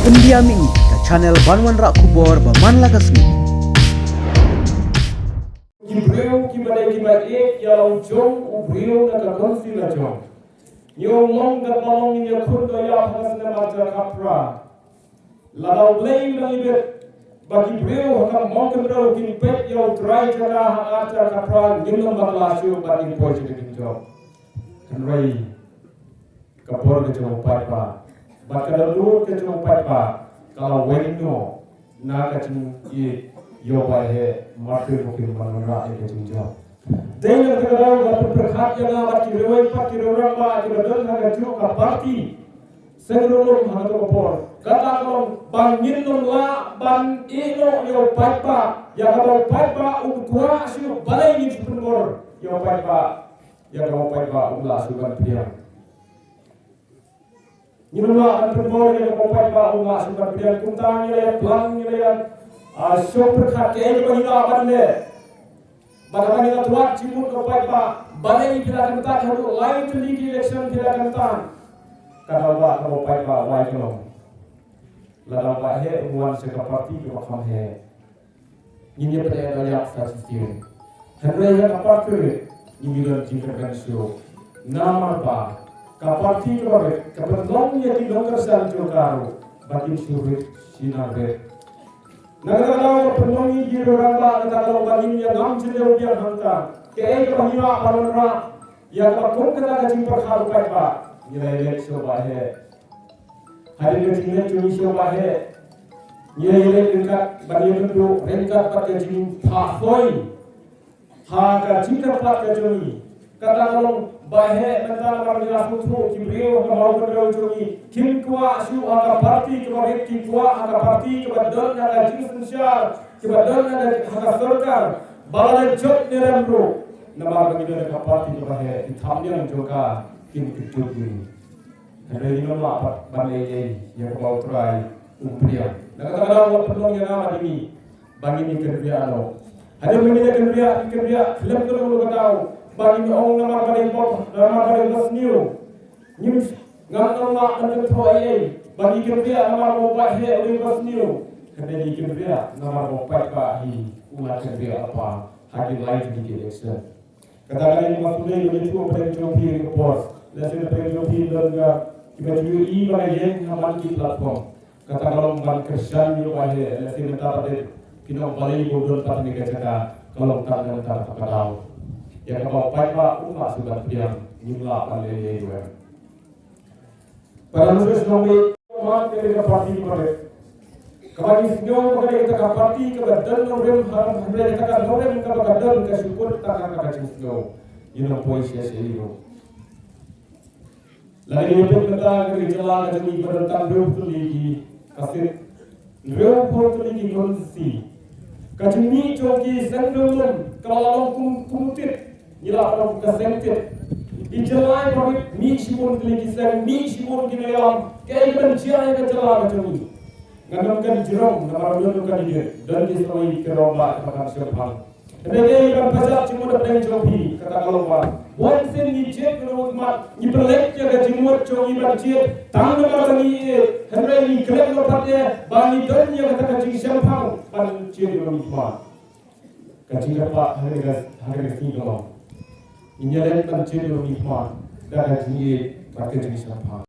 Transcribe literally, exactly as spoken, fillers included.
Pyndiam ïa ngi ka channel ban wanrah khubor ba man la ka sngi. Ki briew kiba dei kiba ïeit ïa la u jong u briew na ka constituency la jong. Ngi ong long katba long, ngin ïakhun da ïa pha ka snem arhajar khatphra. Lada U Blei u dang ibit ba ki briew ha ka Mawkynrew kin peit ïa u trai jaka ha arhajar khatphra, ngin ym bakla shuh bad ngin poi sha ka jingjob. Hynrei ka bor ka jong u paidbah bad ka dohnud ka jong u paidbah ka la weng noh na ka jingïeit ïa u Bah Heh Martin Mukim ban wanrah ïa ka jingjob. Dei na kata ka daw nga pynpyrkhat ïa nga bad ki rwai pat ki rwai rangbah kiba don ha kajuh ka party. Seng ruh lum ha kato ka por. Kata ka long ba ngin ym lah ban ïeh noh ïa u paidbah, ïa kaba u paidbah um kwah shuh, balei ngin shu pynbor ïa u paidbah, ïa kaba u paidbah um lah shuh ban pdiang. Ngin ym lah ban pynbor ïa kaba u paidbah um lah shuh ban pdiang. Kumta ngi la ïa plan, ngi la ïa, ah, shong pyrkhat kaei kaba ngi lah ban leh. Bad haba ngi la tlot jingmut na u paidbah, balei phi la kyntait haduh lai tylli ki election phi la kyntait? Ka daw ba kaba u paidbah u ai ka long, lada u Bah Heh u wan sha ka party kaba kham heh, ngin ïa pyneh da ïap sa shisien. Hynrei ïa ka party rit ngim ju don jingkyrmen shuh. Namar ba ka party kaba rit ka pynlong ïa ki nongkyrshan jong ka ruh ba kin shu rit shi nang rit. Na kata ka daw ka pynlong ïa ki riew rangbah kata ka long ba ngin ïa ngam jylliew biang hangta. Kaei kaba ngi lah ban wanrah ïa kaba kum kata ka jingpyrkhat u paidbah, ngi la ïaleit sha u Bah Heh. Hadien ka jingleit jong ngi sha u Bah Heh, ngi la ïaleit ryngkat bad ngi la ïakynduh ryngkat bad ka jingphohsoi ha ka jingkyrpad ka jong ngi. Kata ka long Bah Heh, mynta namar ngi la sngewthuh ki briew ha ka Mawkynrew jong ngi kim kwah shuh ha ka party kaba rit, ki kwah ha ka party kaba don ha ka jingsynshar, kaba don ha ka, ha ka sorkar. Ba la jop ne rem ruh, namar ba ngi don ha ka party kaba heh, ki thamniang jong ka kin kyntu ïa ngi. Hynrei ngim lah ban leh ei ei ïa kaba U Trai um pdiang. Na kata ka daw la pynlong ïa nga bad ïa ngi ba ngin ïa kynriah noh. Hadien ba ngin ïa kynriah, ngin kynriah khlem kano kano ka daw ba ngin ong namar ba dei pop, namar ba dei basniew. Ngim, ngam, ngam lah ban kynthoh ei ei ba ngin kynriah namar ba u Bah Heh u dei basniew. Hynrei ngin kynriah namar ba u paidbah hi u la kynriah lypa ha ki lai tylli ki election. Kata ka dei kaba pynlong ïa ka pyrthei jong phi ha ka por. Lehse na pyrthei jong phi don ka kiba ju ïohi ba nga ïeng ha man ki platform. Kata ka long ban kyrshan ïa u Bah Heh, lehse mynta pat dei ki nong balei ba u don pat ha kane ka jaka, ka long tang namar kata ka daw. Ïa kaba u paidbah um lah shuh ban pdiang, ngim lah ban leh ei ei ruh. Para Moses Nongmih, man ka dei ka party kaba rit. Kaba ngi sngew ba ka dei kata ka party kaba don nongrim, hynrei kata ka nongrim kaba ka don ka shu kut tang ha kaba ka jingsngew. Ngi nang poi sha sha ïa ruh. Lada ngi peit mynta ka dei ka jylla ka jong ngi ba don tang hynriewphew tylli ki ka seat. Hynriewphew tylli ki constituency. Ka jingmih jong ki seng riewlum ka la long kum, kum u tit. Ngi la pynlong ka seng tit. I jylla i ba mih shibun tylli ki seng, mih shibun ki nongïalam. Kaei ka ban jia ïa ka jylla ka jong ngi? Ngan ong kan jrong namar don ka dei don ki sawei ki rong ba ka ban shemphang. Hynrei kaei ka ban pajat jingmut hapdeng jong phi kata ka long ba wan sien ngi jied ïa u khmat, ngi pynleit ïa ka jingmut jong ngi ban jied tang namar ba ngi ïeit, hynrei ngi klet noh pat ïa ba ngi don ïa kata ka jingshemphang ban jied ïa u khmat. Ka jingkyrpad ha kane ka, ha kane ka sngi ka long, ngin ïaleit ban jied ïa u khmat da ka jingïeit bad ka jingshemphang.